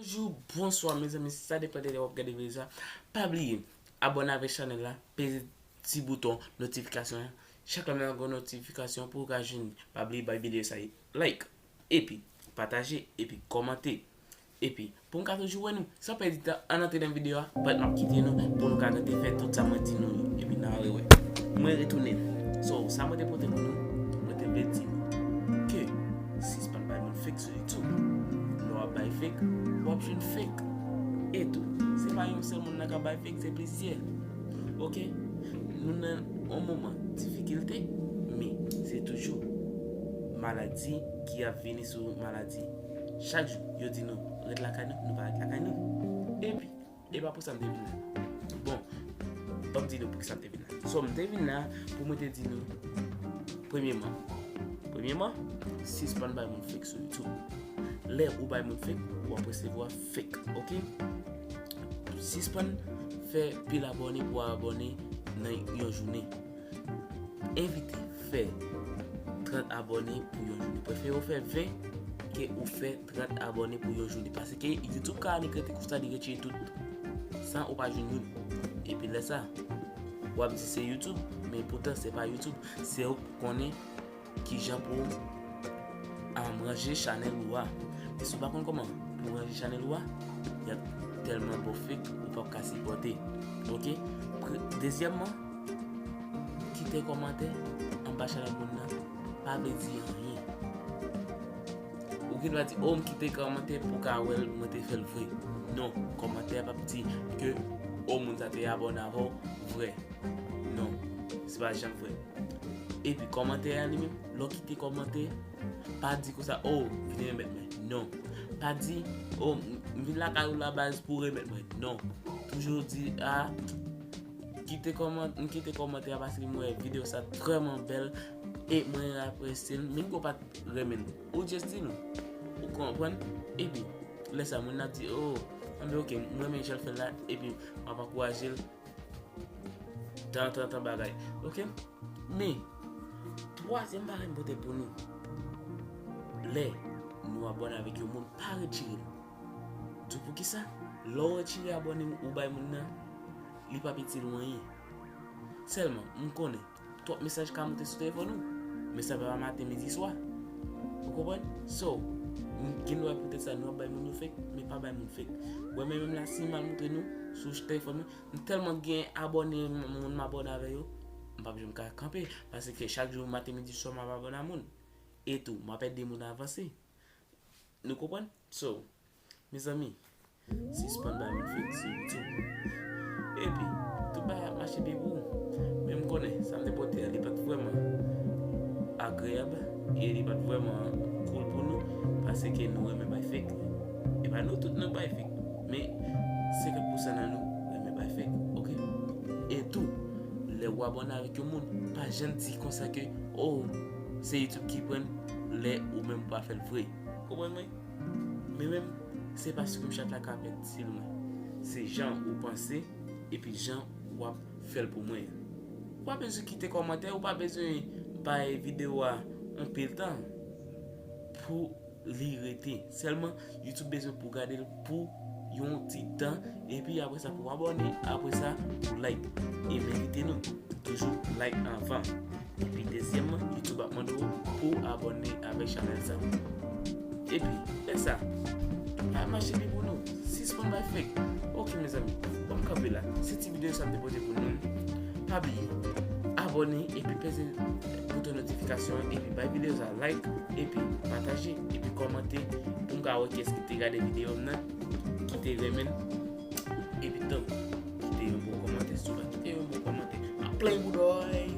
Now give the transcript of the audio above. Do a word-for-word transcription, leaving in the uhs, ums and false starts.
Bonjou, bonswa mezanmi, sa depann de lè w ap gade videyo sa. Pa bliye abòne avèk chanèl la, peze ti bouton notifikasyon an. Chak lè m lage yon notifikasyon pou w ka jwenn, pa bliye bay videyo sa like, epi pataje, epi kòmante. Epi pou m ka toujou wè nou, san pèdi tan, ann antre nan videyo a, but m ap kite nou pou nou ka tante fè tout sa mwen di nou yo. Epi n a rewè. Mwen retounen. So, sa mwen te pote pou nou, mwen te vle di nou ke sispann bay moun fake sou YouTube. Lè w ap bay fake, w ap jwenn fake. E tou, se pa yon sèl moun nan k ap bay fake, se plizyè. Oke? Nou nan yon moman difikilte, men se toujou maladi ki ap vini sou maladi. Chak jou, yo di nou, "Ret lakay nou," nou pa ret lakay nou. Epi, e pa pou sa m te vin la. Bon, ban m di nou pou ki sa m te vin la. So, m te vin la pou mwen te di nou, premyeman, premyeman, sispann bay moun fake sou YouTube. Lè ou bay moun fake, w ap resevwa fake, oke? Sispann fè pil abòne pou abòne nan yon jounen. Evite fè trant abòne pou yon jounen. Prefere w fè ven ke ou fè trant abòne pou yon jounen. Paske YouTube ka annik rete konsa, li retire tout san ou pa jwenn moun. Epi lè sa, w ap di se YouTube, men poutan se pa YouTube. Se ou k konnen kijan pou w, um, ranje chanèl ou a. Men si w pa konn kòman pou w ranje chanèl ou a, y ap tèlman ba w fake ou p ap ka sipòte. Oke? Pre-, dezyèmman, kite kòmantè anba chanèl moun nan pa vle di anyen. Ou gen dwa di, "O, m kite kòmantè pou w ka wè l, mwen te fè l vre." Non, kòmantè a p ap di ke, "O, moun sa te abòne avè w vre." Non, se pa janm vre. Epi kòmantè a li menm, lè w kite kòmantè, pa di konsa, "O, vin remèt mwen." Non. Pa di, "O, m, m vin lakay ou la baz pou w remèt mwen." Non. Toujou di, "A, kite kòman-, m kite kòmantè a paske m wè videyo sa vrèman bèl e mwen apresye l, menm ke w pa t renmen l." Ou just di nou. Ou konprann? Epi, lè sa, moun nan ap di, "O, anben oke, m renmen jan l fè l la," epi w ap ankouraje l. Tan, tan, tan bagay. Oke? Men, twazyèm bagay m pote pou nou. Lè nou abòne avèk yon moun, pa retire l. Di w poukisa? Lè w retire abòne ou bay moun nan, li p ap itil ou anyen. Sèlman, m konnen, twòp mesaj ka moute sou telefòn ou. Men sa pa maten, midi, swa. Ou konprann? So, m gen dwa poutèt sa, nou ap bay moun yo fake, men pa bay moun fake. Wè, men menm la, si m al moutre nou sou telefòn mwen, m tèlman gen abòne, m, moun m abòne avè yo, m p ap janm ka kanpe. Paske chak jou, maten, midi, swa, m ap abòne a moun. E tou, m ap ede moun avanse. Nou konprann? So, mezanmi, sispann bay moun fake sou YouTube. Epi, tout bagay ap mache byen pou ou. Men m konnen, sa m te pote a, li pa t vrèman agreyab, e li pa t vrèman cool pou nou, paske nou renmen bay fake. E pa nou tout nou bay fake, men senkant pousan nan nou renmen bay fake, oke? E tou, lè w abòne avèk yon moun, pa janm di konsa ke, "O, se YouTube ki pran l," lè ou menm ou pa fè l vre. Konprann mwen? Men menm, se pa scriptchat la k ap itil mwen. Se jan ou panse, epi jan w ap fè l pou mwen. Ou pa bezwen kite kòmantè, ou pa bezwen bay videyo a anpil tan pou li rete. Sèlman, YouTube bezwen pou w gade l pou yon ti tan, epi apre sa pou w abòne, apre sa pou w like. E m envite nou toujou like anvan. Epi dezyèmman, YouTube ap mande w pou w abòne avèk chanèl sa. Epi, lè sa, bagay mache byen pou nou. Sispann bay fake. Oke, mezanmi, ban m kanpe la. Se ti videyo sa m te pote pou nou. Pa bliye abòne epi peze bouton notifikasyon an epi bay videyo sa like epi pataje epi kòmante pou m ka wè kiyès ki te gade videyo m nan, ki te renmen l. Epi tou, kite yon bon kòmantè. Si w pa kite yon bon kòmantè, m ap plenn boudòy.